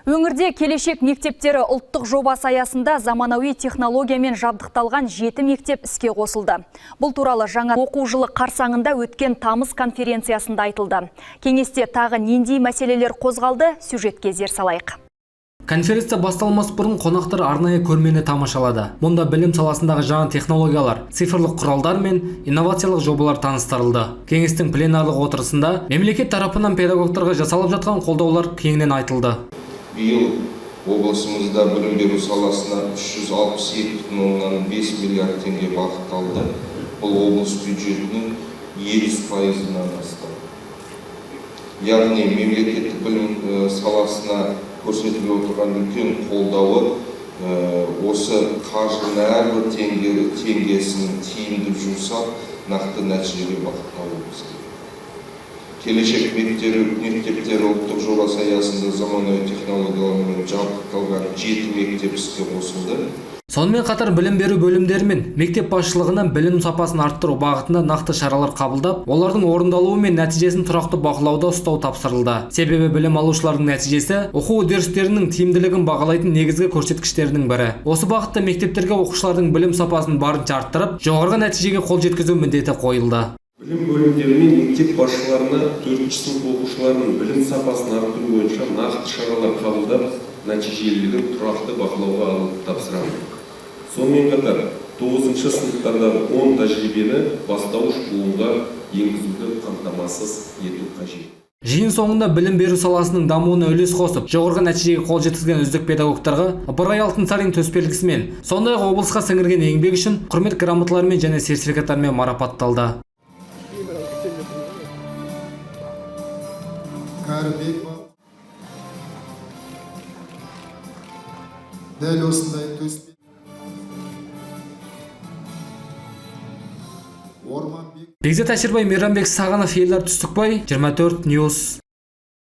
Өңірде «Келешек мектептері» ұлттық жобасы аясында заманауи технологиямен жабдықталған жеті мектеп іске қосылды. Бұл туралы жаңа оқу жылы қарсаңында өткен тамыз конференциясында айтылды. Кеңесте тағы нендей мәселелер қозғалды, сюжетке зер салайық. Конференция басталмас бұрын қонақтар арнайы көрмені тамашалады. Мұнда білім саласындағы жаңа технологиялар, цифрлық құралдар мен инновациялық жобалар таныстырылды. Кеңестің пленарлық отырысында мемлекет тарапынан педагогтарға жасалып жатқан қолдаулар кеңінен айтылды. Биыл облысымызда білім беру саласына 362,5 миллиард теңге бағытталды. Бұл облыс бюджетінің 50%-ынан астам. Яғни мемлекеттік білім саласына көрсетіліп отырған үлкен қолдауы, осы қаржының әрбір теңгесін тиімді жұмсап, нақты нәтижеге бағытталуымыз керек. «Келешек мектептері» ұлттық жобасы аясында заманауи технологиялармен жабдықталған жеті мектеп іске қосылды. Сонымен қатар білім беру бөлімдері мен мектеп басшылығына білім сапасын арттыру бағытында нақты шаралар қабылдап, олардың орындалуы мен нәтижесін тұрақты бақылауда ұстау тапсырылды. Себебі білім алушылардың нәтижесі оқу үдерістерінің тиімділігін бағалайтын негізгі көрсеткіштерінің бірі. Осы бағытта мектептерге оқушылардың білім сапасын барынша арттырып, жоғарғы нәтижеге қол жеткізу міндеті қойылды. Білім бөлімдері мен мектеп басшыларына төртінші сынып оқушыларының білім сапасын арттыру бойынша нақты шаралар қабылдап, нәтижелілігін тұрақты бақылауға алуды тапсырамын. Сонымен қатар тоғызыншы сыныптардағы 10 тәжірибені бастауыш буынға енгізуді қамтамасыз ету қажет. Жиын соңында білім беру саласының дамуына үлес қосып, жоғарғы нәтижеге қол жеткізген үздік педагогтарға Ыбырай Алтынсарин төсбелгісімен, сондай-ақ облысқа сіңірген еңбегі үшін құрмет грамоталарымен және сертификаттармен марапатталды. Кәрібек, дәл осындай төс Орманбек. Бекзат Әшірбай, Мейрамбек Сағынов, Елдар Түстікбай, 24 News.